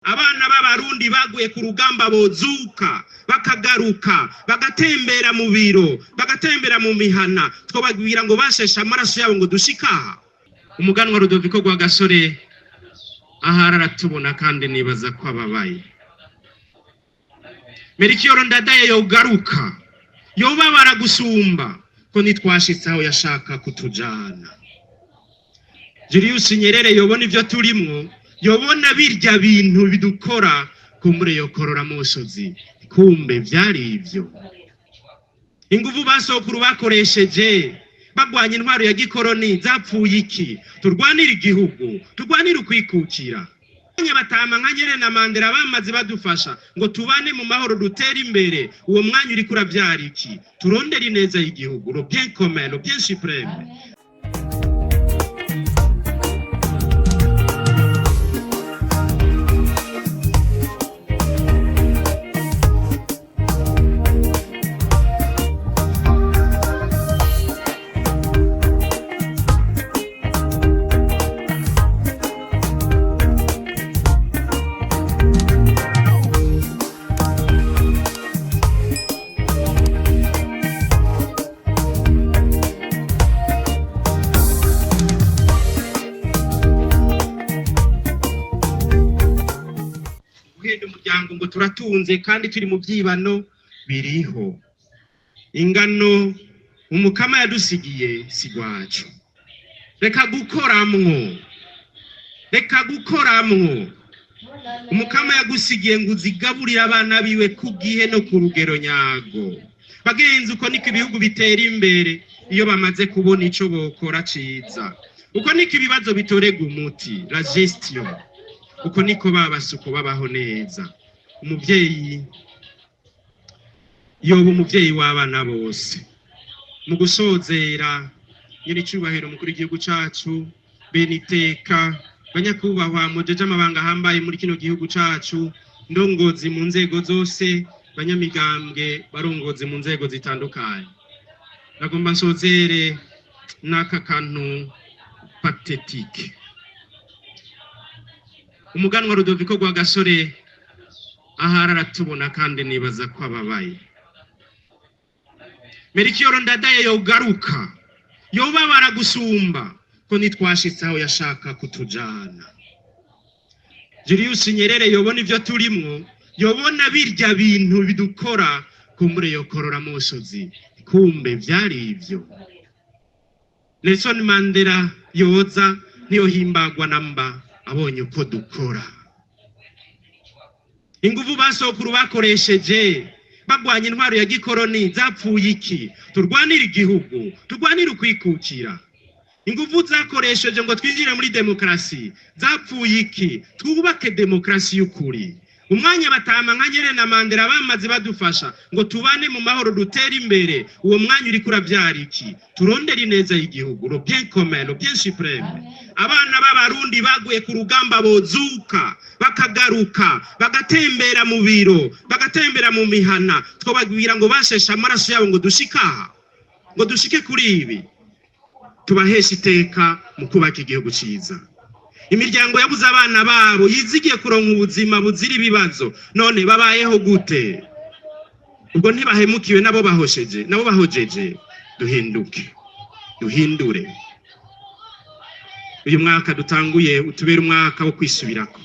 Abana b'Abarundi baguye ku rugamba bozuka bakagaruka, bagatembera mu biro, bagatembera mu mihana, twobabwira ngo basheshe amaraso yabo ngo dushike aha? Umuganwa Rudoviko Rwagasore ahari aratubona kandi nibaza ko ababaye. Melchior Ndadaye yogaruka yobabara gusumba ko ntitwashitse aho yashaka kutujana. Julius Nyerere yobona ivyo turimwo, yobona birya bintu bidukora, kumbure yokorora musozi, kumbe vyari ivyo. Inguvu basokuru bakoresheje bagwanya intwaro ya gikoroni zapfuye iki? Turwanire igihugu, turwanire ukwikukira. Batama nka Nyerere na Mandela bamaze badufasha ngo tubane mu mahoro, dutere imbere. Uwo mwanya uriko uravyara iki? Turondere ineza y'igihugu, le bien commun, le bien suprême. Guhenda umuryango ngo turatunze kandi turi mu byibano biriho. Ingano umukama yadusigiye si gwacu. Reka gukoramwo, reka gukoramwo. Umukama yagusigiye ngo uzigaburire abana biwe ku gihe no ku rugero nyago. Bagenzi, uko niko ibihugu bitera imbere iyo bamaze kubona ico bokora ciza. Uko niko ibibazo bitorega umuti, la gestion. Uko niko babasuku babaho neza. Umuvyeyi yoba umuvyeyi w'abana bose. Mu gusozera, nyiricubahiro mukuru w'igihugu cacu, bene iteka, banyakubahwa mujeje amabanga ahambaye muri kino gihugu cacu, ndongozi mu nzego zose, banyamigambwe, barongozi mu nzego zitandukanye, nagomba nsozere n'aka kantu pathétique. Umuganwa Rudoviko Rwagasore ahari aratubona kandi nibaza ko ababaye. Melchior Ndadaye yogaruka yobabara gusumba ko ntitwashitse aho yashaka kutujana. Julius Nyerere yobona ivyo turimwo, yobona birya bintu bidukora, kumbure yokorora musozi, kumbe vyari ivyo. Nelson Mandela yoza ntiyohimbagwa namba abonye uko dukora. Inguvu basokuru bakoresheje bagwanya intwaro ya gikoroni zapfuye iki? Turwanire igihugu, turwanire ukwikukira. Inguvu zakoresheje ngo twinjire muri demokarasi zapfuye iki? Twubake demokarasi y'ukuri. Umwanya batama nka Nyerere na Mandela bamaze badufasha ngo tubane mu mahoro, dutere imbere, uwo mwanya uriko uravyara iki? Turondere ineza y'igihugu, le bien commun, le bien suprême. Abana b'Abarundi baguye ku rugamba bozuka bakagaruka, bagatembera mu biro, bagatembera mu mihana, twobabwira ngo basheshe amaraso yabo ngo dushike aha, ngo dushike kuri ibi? Tubaheshe iteka mu kubaka igihugu ciza. Imiryango yabuze abana babo yizigiye kuronka ubuzima buzira ibibazo, none babayeho gute? Ubwo ntibahemukiwe nabo bahosheje, nabo bahojeje? Duhinduke, duhindure. Uyu mwaka dutanguye utubere umwaka wo kwisubirako.